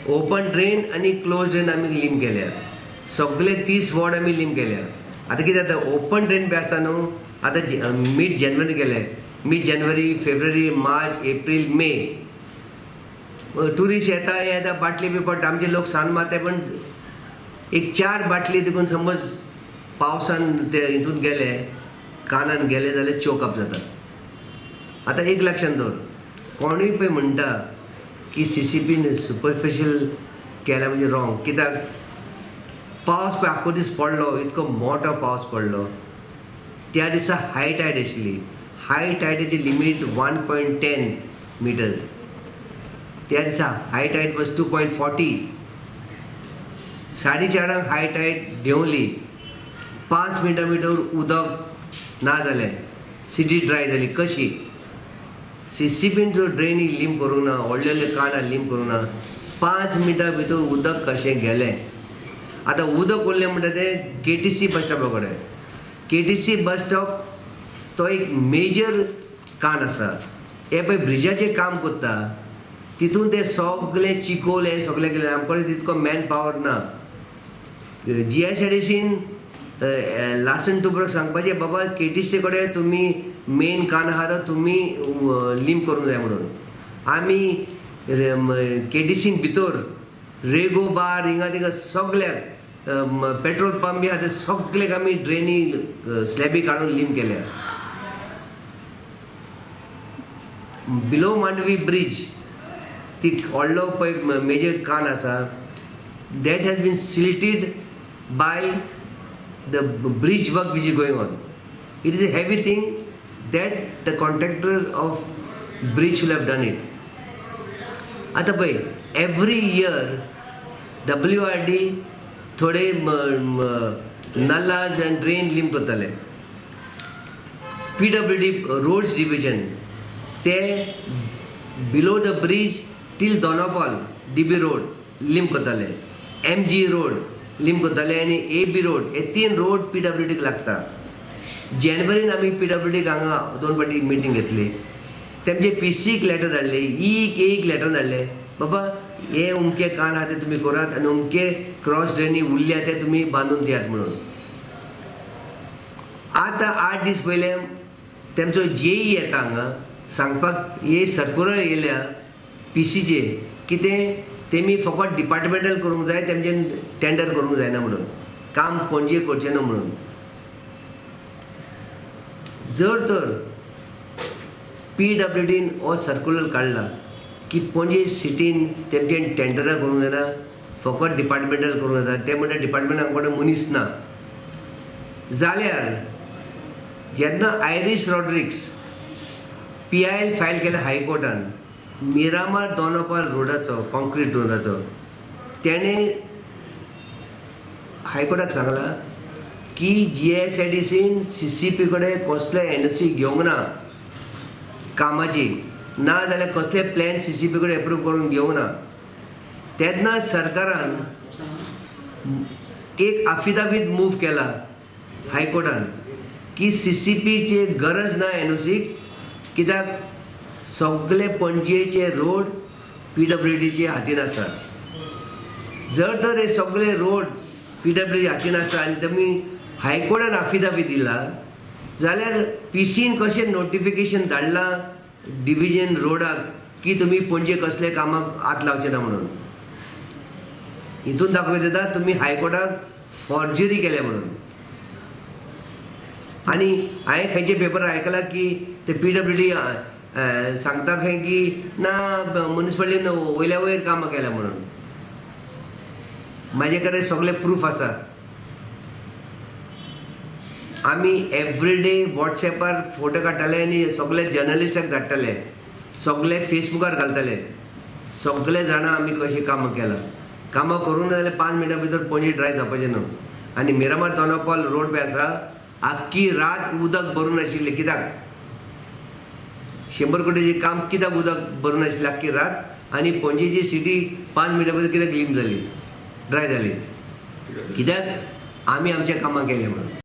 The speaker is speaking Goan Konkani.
ओपन ड्रेन आनी क्लोज ड्रेन आमी लीम केल्या. सगळे 30 वॉर्ड आमी लीम केल्या. आतां कितें जाता, ओपन ड्रेन बी आसता न्हू, आतां मीड जानेवारी केले, mid January, February, March, April, May, tourist येता येता बाटली बी पडटा. आमचे लोक सान मारता, पण एक 4 बाटली देखून समज पावसान ते हितून गेले, कानान गेले जाल्यार चोकअप जाता. आतां एक लक्षांत दवर, कोणूय पळय म्हणटा की सीसीपीन सुपरफिशियल केल्या म्हणजे रॉंग. कित्याक पावस पळय आख्खो दीस पडलो, इतको मोठो पावस पडलो. त्या दिसा हाय टायड आशिल्ली. हाय टायडाची लिमीट 1.10 मिटर्स. त्या दिसा high tide was 2.40. 4:30 high tide देंवली. 5 मिनटां भितर उदक ना जालें, सिटी ड्राय जाली. कशी सीसीपीन जो ड्रेनी लीम करूंक ना, व्हडले व्हडले कानां लीम करूंक ना, 5 मिनटां भितर उदक कशें गेलें. आतां उदक उरलें म्हणटा तें केटीसी बस स्टॉपा कडेन. केटीसी बस स्टॉप तो एक मेजर कान आसा. हे पळय ब्रिजाचें काम करता तितून ते सगळे चिकोल हे सगळे केले. आमचे कडेन तितको मॅन पावर ना. जीएसआयडीसीन लासन टुब्रोक सांगपाचें, बाबा केटीसी कडेन तुमी मेन कान आहा तो तुमी लीम करूंक जाय म्हणून. आमी केटीसीन भितर रेगो बार हिंगा थिंगा सगल्याक पेट्रोल पंप बी आहा ते सगल्याक आमी ड्रेनी स्लॅबी काडून लीम केल्या. बिलो मांडवी ब्रीज ती व्हडलो पळय मेजर कान आसा, that has been silted by the bridge work which is going on. It is a heavy thing that the contractor of bridge should have done it. आतां पळय एवरी इयर WRD थोडे नल्लाज आनी ड्रेन लीम करताले. PWD roads division ते below the bridge till Dona Paula DB road लीम करताले, MG road लीम करताले आनी AB road, हे 3 रोड PWDक लागता. जानेवारीन आमी PWDक हांगा 2 फावटी मिटींग घेतली. तेमचे पीसीक लेटर धाडले, एक एक लेटर धाडले, बाबा हे उमके कान आहा ते तुमी करात आनी उमके क्रॉस ड्रेनी उरल्या ते तुमी बांदून दियात म्हणून. आतां 8 दीस पयले तेमचो जेई येता हांगा सांगपाक, हे सर्कुलर येयल्या पीसीचे कितें तेमी फकत डिपार्टमेंटल करूंक जाय, तेमच्यान टेंडर करूंक जायना म्हणून, काम पणजे करचें ना म्हणून. जर तर PWDन हो सर्कुलर काडला की पणजे सिटीन तेमच्यान टेंडरां करूंक जायना, फकत डिपार्टमेंटल करूंक जाता, ते म्हणटा डिपार्टमेंटा कडेन मनीस ना, जाल्यार जेन्ना आयरीश रॉड्रिक्स PIL file केलें हायकोर्टान मिरामार दोनापाल रोडाचो, कॉन्क्रीट रोडाचो, तेणें हायकोर्टाक सांगलां की GSIDCन CCP कडेन कसले NOC घेवंक ना कामाची, ना जाल्यार कसले प्लॅन CCP कडेन एप्रूव करून घेवंक ना. तेन्ना सरकारान एक आफिदावीद मूव केला हायकोर्टान की CCPची गरज ना NOCक, कित्याक सगळे पणजेचे रोड PWDचे हातीन आसा. जर तर हे सगळे रोड PWD हातीन आसा आनी तुमी हायकोर्टान आफिदावीद दिला जाल्यार पीसीन कशें नोटिफिकेशन धाडलां डिविजन रोडाक की तुमी पणजे कसले कामाक हात लावचे ना म्हणून, हितून दाखोवंक येता तुमी हायकोर्टाक फॉर्जरी केल्या म्हणून. आनी हांवें खंयचे पेपर आयकलां की ते PWD सांगता खंय की ना मुनिसिपालिटीन वयल्या वयर कामां केल्या म्हणून. म्हाजे कडेन सगळे प्रूफ आसा. आमी एवरीडे वॉट्सएपार फोटो काडटाले आनी सगळे जर्नलिस्टाक धाडटाले, सगळे फेसबुकार घालताले, सगळे जाणां आमी कशीं कामां केलां. कामां करूंक ना जाल्यार 5 मिनटां भितर पणजी ड्राय जावपाचें न्हू. आनी मिरामार दोनापाल रोड पळय आसा, आख्खी रात उदक भरून आशिल्लें. कित्याक 100 कोटीचें काम कित्याक उदक भरून आशिल्लें आख्खी रात, आनी पणजेची सिटी 5 मिनटां भितर कित्याक लीम जाली, ड्राय जाली, कित्याक आमी आमचें कामां केलें म्हणून.